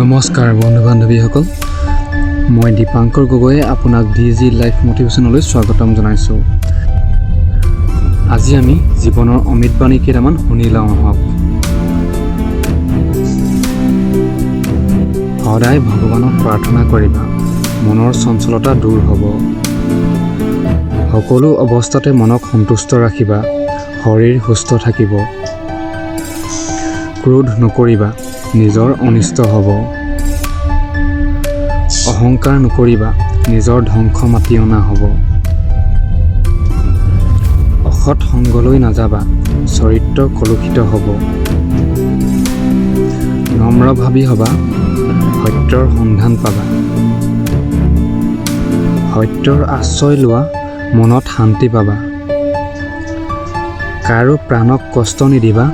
নমস্কাৰ বন্ধু বান্ধৱীসকল, মই দীপাংকৰ গগৈয়ে আপোনাক ডি জি লাইফ মটিভেশ্যনলৈ স্বাগতম জনাইছোঁ। আজি আমি জীৱনৰ অমৃত বাণী কেইটামান শুনি লওঁ আহক। সদায় ভগৱানক প্ৰাৰ্থনা কৰিবা, মনৰ চঞ্চলতা দূৰ হ'ব। সকলো অৱস্থাতে মনক সন্তুষ্ট ৰাখিবা, শৰীৰ সুস্থ থাকিব। ক্ৰোধ নকৰিবা, নিজৰ অনিষ্ট হ'ব। অহংকাৰ নকৰিবা, নিজৰ ধ্বংস মাতি অনা হ'ব। অসৎ সংগলৈ নাযাবা, চৰিত্ৰ কলুষিত হ'ব। নম্ৰভাৱী হ'বা, সত্যৰ সন্ধান পাবা। সত্যৰ আশ্ৰয় লোৱা, মনত শান্তি পাবা। কাৰো প্ৰাণক কষ্ট নিদিবা,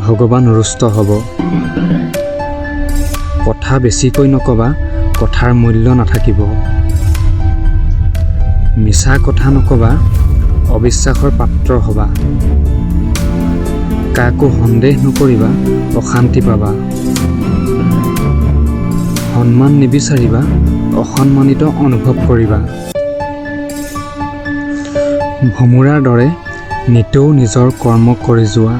ভগৱান ৰুষ্ট হ'ব। কথা বেছিকৈ নক'বা, কথাৰ মূল্য নাথাকিব। মিছা কথা নক'বা, অবিশ্বাসৰ পাত্ৰ হ'বা। কাকো সন্দেহ নকৰিবা, অশান্তি পাবা। সন্মান নিবিচাৰিবা, অসন্মানিত অনুভৱ কৰিবা। ভোমোৰাৰ দৰে নিতৌ নিজৰ কৰ্ম কৰি যোৱা।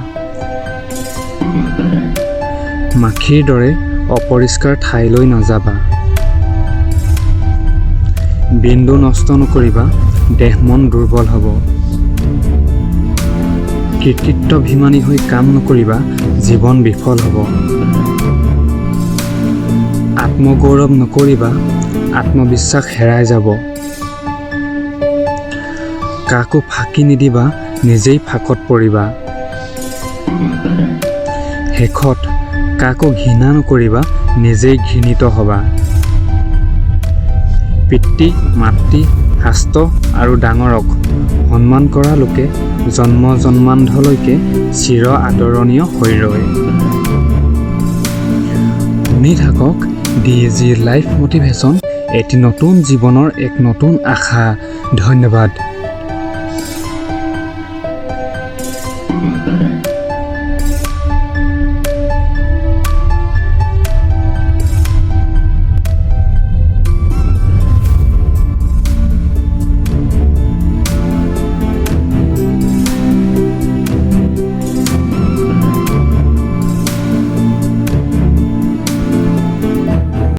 মাখিৰ দৰে অপৰিষ্কাৰ ঠাইলৈ নাযাবা। বিন্দু নষ্ট নকৰিবা, দেহ মন দুৰ্বল হ'ব। কৃতিত্বাভিমানী হৈ কাম নকৰিবা, জীৱন বিফল হ'ব। আত্মগৌৰৱ নকৰিবা, আত্মবিশ্বাস হেৰাই যাব। কাকো ফাঁকি নিদিবা, নিজেই ফাঁকত পৰিবা। শেষত কাকো ঘৃণা নকৰিবা, নিজেই ঘৃণিত হ'বা। পিতৃ মাতৃ, শাস্ত্ৰ আৰু ডাঙৰক সন্মান কৰা লোকে জন্ম জন্মান্ধলৈকে চিৰ আদৰণীয় হৈ ৰয়। শুনি থাকক ডি জি লাইফ মটিভেশ্যন, এটি নতুন জীৱনৰ এক নতুন আশা। ধন্যবাদ।